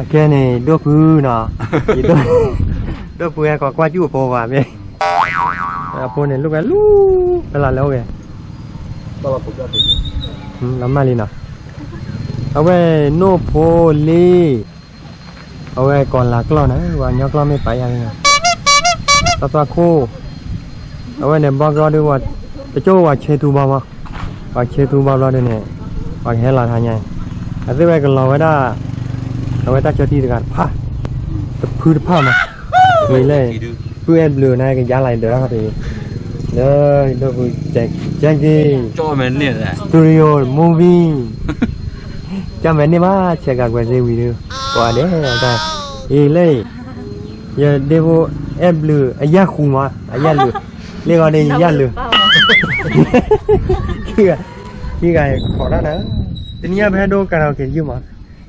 အခဲန့ၣ် ဒိၣ်ဖုနီၤ, ယဒိၣ်, ဒိၣ်ဖုဟဲကီးကွၢ်စူၣ်အဖိဘၣ်မ့ၢ်, အဖိန့ၣ် လိာ်ကွဲလူၤ, ဖဲလၢလဲၤအိၣ်ဂဲၤ, လီၤမၢ်လံနီၤ, အဝဲနိၣ်ဖိလံ, အဝဲကီၤလၤကျီၢ်န့ၣ် ပှၤကညီကျီၢ်မ့ၢ်ပာ်ယၤန့ၣ်, သီသီခိၣ်, အဝဲန့ၣ်ဘီကီဒုး, တကၠိဝဲဆ့သူဘီမး, ဝဲဆ့သူဘီဘျီဒုးန့ၣ်, ပှၤကဟဲလီၤထါညါ, အသ့ၣ်ဝဲကလီၤဝဲဒၣ်, အဝဲတၢ်ကၠီတံၢ်တဂၤတဖၣ်, တဖုတဖၣ်မး, ဝံၤလၢ, ပုၢ်အဲၣ်ဘျုးန့ၣ် ကယါလီၤဒၢးတၢ်ခီတ့ၢ်, လၢ, ဒိၣ်ဖု, ကက့, studio movie ကၠီမဲာ်န့ၢ်ဘၣ် ဆဲးကၤကွဲးစ့ဝံၤဒုး, ပှၤဒဲးတၢ်, အံၤလၢ, ယဒ့ဖိ, အဲၣ်ဘျုး, အယၢ်ဃူမး, အယၢ်လုး, လ့ၣ်ဂီၤန့ၣ်ယယၢ်လုး, ခံဂၤ, ခံဂၤခိးတၢ်ဒီး, တနံၤညါပဟဲဒိကၤရၢၣ်က့ၤယုၢ်မး,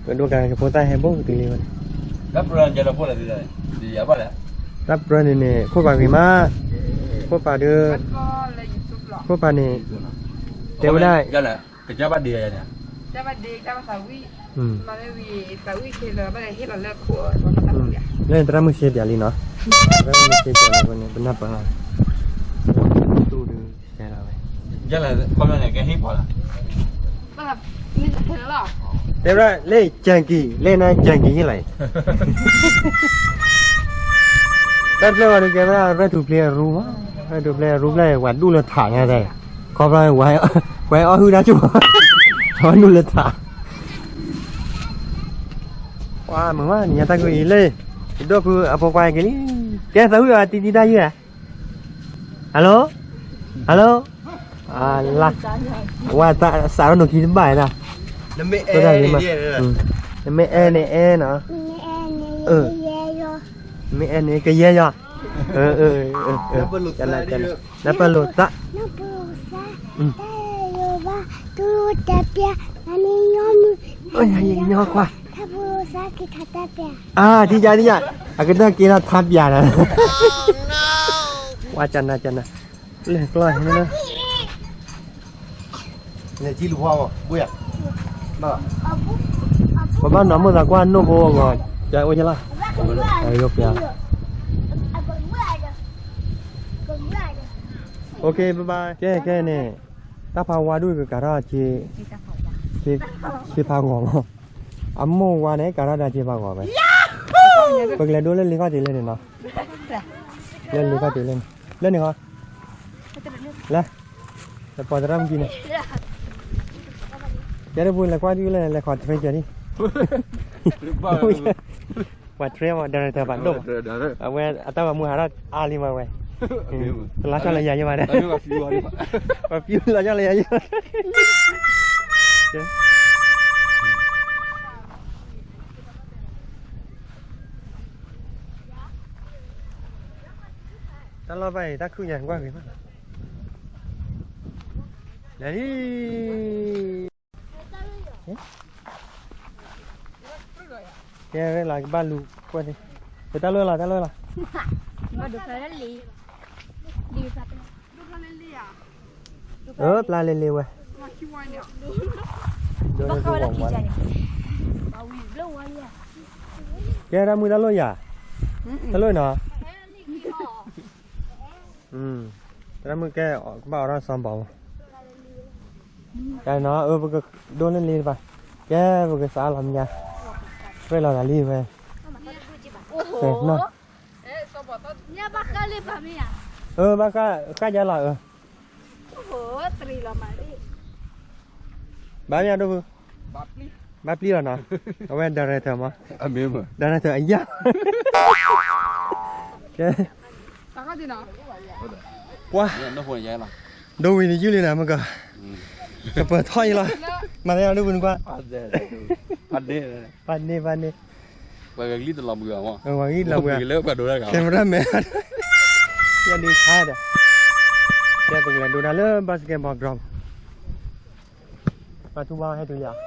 ပဒိကၤရၢၣ်က့ၤဖိသၣ်ဟဲဘိကတုၤလံဝဲ, တၢ်ပြၢန့ၣ်န့ၣ်, ခိၣ်ပာ်ဂ့ၤမး, ခိၣ်ပာ်ဒုး, ခိၣ်ပာ်န့ၣ်, တဲဝဲဒၣ် လၢသရၣ်မုၣ်စ့ပၠးလံနီၤ, သရၣ်မုၣ်စ့ပၠးလံနီၤ, ပနၢ်ပၢၢ်လီၤ, တူၢ်ဒုး, ဆဲးလီၤဝဲ, တဲဝဲဒၣ်လၢ ကၠၢကံၤ, လၢနၤ ကၠၢကံၤယ့ၢ်လီၤအံၤ, တၢ်တဖျၢၣ်ဝဲဒုးကဲဝဲဒၣ် ရဲၣ်ထူၣ်ဖျ့အရူမး, ရဲၣ်ထူၣ်ဖျ့အရူဖျၢၣ် ပှၤဒူၣ်လၢထးညါတဲ, ခီဖျိ ပှၤအီၣ်ဟုၣ်တၢ်ဆူၣ်, ပှၤဒူၣ်လၢထး, ပှၤမုာ်မး နံၤညါတၢ်ကုအံၤလၢ, ယဒိၣ်ဖုအဖိခွါက့ၤလံ, ကဲသးဝံၣ်အီၤ တံတံတၢ်ယုၢ်ဧါ, hello, hello, လါ, ဝဲစးထီၣ်နိၣ်ခံတဘၣ်ဒၣ်, နမ့ၢ်အဲၣ်န့ၣ် အဲၣ်နီၤ, မ့ၢ်အဲၣ်န့ၣ်ကယဲၢ်ယီၤ, နပလိာ်သး, ညီခွါ, အါ ထံယါထံယါ, အကတၢၢ်က့ၤထါပျးဒီး, ဝါကနၤကနၤ, လဲၤကျီၢ်ဟဲ, ပဘၣ်နီၤမိၣ်သးကွၢ်နိၣ်ဖိအဂီၢ်, ကအိၣ်ယလၢ, ယပျး, ကဲကဲန့ၣ်, တၢ်ဖးဝါဒူၣ်ကကးထီၣ်, ဆ့ဖးဂီၤမး, အမိၢ်ဝါန့ၣ် ကးထီၣ်ဒၣ်ဆ့ဖးဂီၤဝဲ, ပကလဲၤဒိလၢလ့ခီၣ်တ့ၢ်လၢန့ၣ်နီၤ, လၢလ့ခီၣ်တ့ၢ်လၢန့ၣ်, လၢန့ၣ်ဃီ, လၢ, လၢပှၤသရၣ်မုၣ်ကံန့ၣ်, ကဲဒၣ်ပူၤလဲၤကွၢ်ဒုလၢလဲၤခီၣ်တရံးကၢၤဒံး, ပှၤတရံးမး director ပှၤဒိၣ်မး, အဝဲအတၢ်ဂီၤမူဟးထီၣ်အါလံမးဝဲ, တလီၤဆီလၢယၤယမးဒီး, ပှၤဖံလီၤဆီလၢယၤယမး, တၢ်လီၢ်ဘၣ်အံၤ တၢ်ခုၣ်ညါကွၢ်ဂ့ၤမး, လဲၤလံ, ကဲလီၤ ကဘၣ်လူၤကွၢ်သ့, တၢ်လီၢ်လီၤ တၢ်လီၢ်လီၤ, အၢ ပျၢ်လ့လ့ဝဲ, ကဲတၢ်မုၢ်တၢ်လိၣ်ယၤ, တၢ်လိၣ်နီၤ, တၢ်မုၢ်ကဲ ကဘၣ်အိးထီၣ်စီၤဘီမး, ကဲနီၤ အၢ ပကဒိလၢလ့တဖၣ်, ကဲ ပကစးလီၤမညါ, ရဲၣ်လီၤဂာ်လံဝဲ, နီၤ, အၢ ဘၣ်ဃးဃၣ်ယါလီၤအၢ, ဘၣ်မ့ၢ်ဒိၣ်ဖု, ဘၣ်ပျံၤလီၤနီၤ, အဝဲ director မး, director အယၢ်, ကဲ, ကွၢ်, ဒိဝံၤတယုၢ်လံနၤမ့ၢ်ကီး, ကပၢၤထီၣ်အံၤလီၤ, မၤသးဒိၣ်ဖုနကွၢ်, ပာ်န့ၢ် ပာ်န့ၢ်, ပှၤဂၤလံတလီၤဘှံး, ပှၤဂၤလံတလီၤဘှံး, camera man, ယဒုးဆါဒီး, ကဲပကလဲၤဒိတၢ်လၢ basketball ground, ပှၤထူဘီဟဲတုၤလံဧါ,